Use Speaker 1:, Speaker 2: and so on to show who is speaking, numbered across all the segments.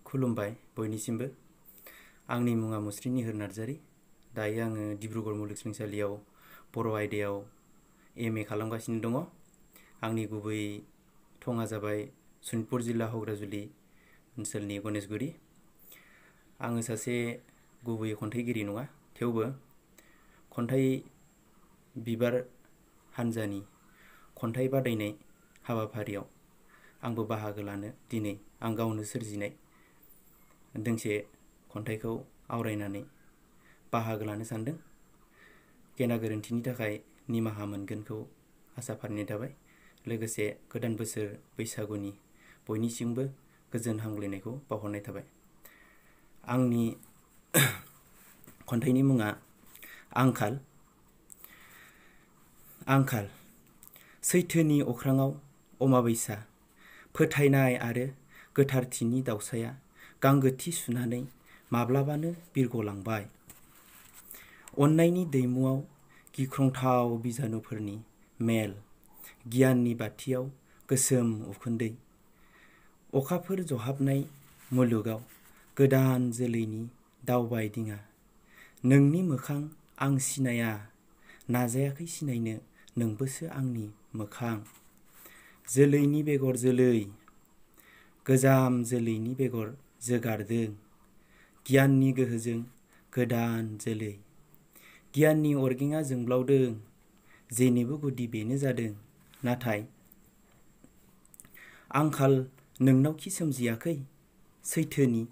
Speaker 1: खुलुमबाय बयनिसिमबो। आंनि मुङा मुस्रि नार्जारी। दायो आङो डिब्रुगढ़ मुलुगसोलोंसालियाव बर' आयदायाव एम ए खालामगासिनो दङ। आंनि गुबै थङा जाबाय सनितपुर जिल्ला हग्राजुलि ओनसोलनि गणेशगुरी। आङो सासे गुबै खन्थाइगिरि नङा, थेवबो खन्थाइ बिबार हान्जानि खन्थाइ बादायनाय हाबाफारियाव आंबो बाहागो लानो दिनै आं गावनो सोरजिनाय दोंसे खन्थाइखौ आवरायनानै बाहागो लानो सानदों। गेना गोरोन्थिनि थाखाय निमाहा मोनगोनखौ आसा फारिनाय थाबाय। लोगोसे गोदान बोसोर बैसागुनि बयनिसिमबो गोजोन हामग्लायनायखौ बावहरनाय थाबाय। आंनि खन्थाइनि मुङा आंखाल। आंखाल सैथोनि अख्राङाव अमाबैसा, फोथायनाय आरो गोथारथिनि दाउसाया गांगोथि सुनानै माब्लाबानो बिरगलांबाय। अननायनि दैमुआव गिख्रंथाव बिजानुफोरनि मेल, गियाननि बाथियाव गोसोम उखुन्दै। अखाफोर जहाबनाय मुलुगाव गोदान जोलैनि दावबायदिङा। नोंनि मोखां आं सिनाया, नाजायाखै सिनायनो नोंबोसो आंनि मोखां। जोलैनि बेगर जोलै, गोजाम जोलैनि बेगर जोगारदों। गियाननि गोहोजों गोदान जोलै। गियाननि अरगेंआ जोंब्लावदों, जेनिबो गुदि बेनो जादों। नाथाय आंखाल नोंनावखि सोमजियाखै सैथोनि,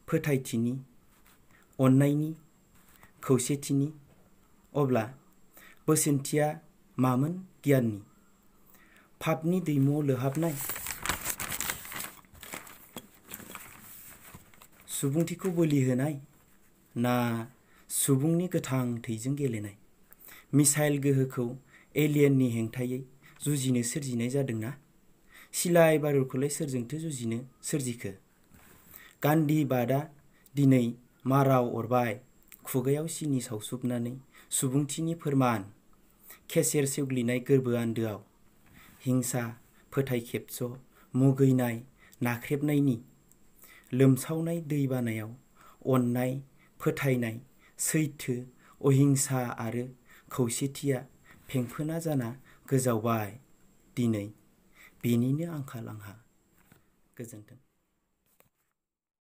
Speaker 1: फोथायथिनि, अननायनि, खौसेथिनि? अब्ला बोसोनथिया मामोन गियाननि? पापनि दैमुआव लोहाबनाय? सुबुंथिखौ बोलि होनाय? ना सुबुंनि गोथां थैजों गेलेनाय? मिसाइल गोहोखौ एलियेननि हेंथायै जुजिनो सोरजिनाय जादोंना? सिलाय बारुदखौलाय सोरजोंथो जुजिनो सोरजिखो? गान्धी बादआ दिनै माराव अरबाय, खुगायाव सिनि सावसोबनानै सुबुंथिनि फोरमान। केसेर सेवग्लिनाय गोर्बो आन्दोआव हिंसा, फोथायखेबस', मुगैनाय, नाख्रेबनायनि। लोमसावनाय दै बानायाव अननाय, फोथायनाय, सैथो, अहिंसा आरो खौसेथिया फेंफोना जाना गोजावबाय दिनै। बेनिनो आंखाल आंहा। गोजोन्थों।